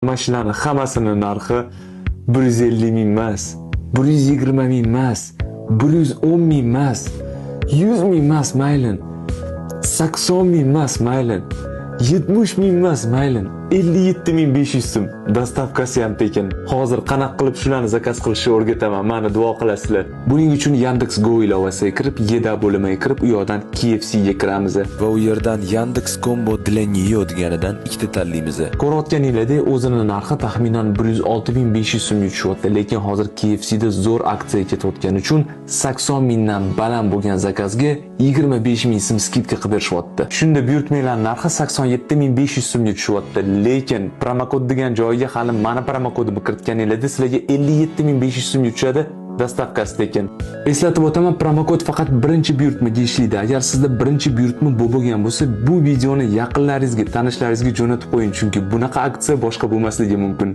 Mashinalarni hammasini narxi 150 ming emas, 120 ming emas, 110 ming emas, 100 ming emas, mayli. 80 ming emas, mayli. 70 ming emas, mayli. 57 500 so'm. Доставка si ham tekin. Hozir qanaqa qilib shularni заказ qilishni o'rgataman. Mani duo qilasizlar. Buning uchun Yandex Go ilovasiga kirib, Еда bo'limiga kirib, u yoqdan KFC ga kiramiz. Va u yerdan Yandex Combo для нее deganidan ikkita tanlaymiz. Ko'rayotganinglardek, o'zini narxi taxminan 106 500 so'mga tushyapti, lekin hozir KFCda zo'r aksiya ketayotgani uchun 80 mingdan baland bo'lgan заказ ga 25 ming so'm скидка qilib berishyapti. Shunda buyurtmalar narxi 87 500 so'mga tushyapti, lekin promokod degan joyiga hali mani promokodimni kiritganinglarda sizlarga 57 500 so'mga tushadi. Доставка si tekin. Eslatib o'taman, promokod faqat birinchi buyurtmaga ishlaydi. Agar sizda birinchi buyurtma bo'lmagan bo'lsa, bu videoni yaqinlaringizga, tanishlaringizga jo'natib qo'ying, chunki bunaqa aksiya boshqa bo'lmasligi mumkin.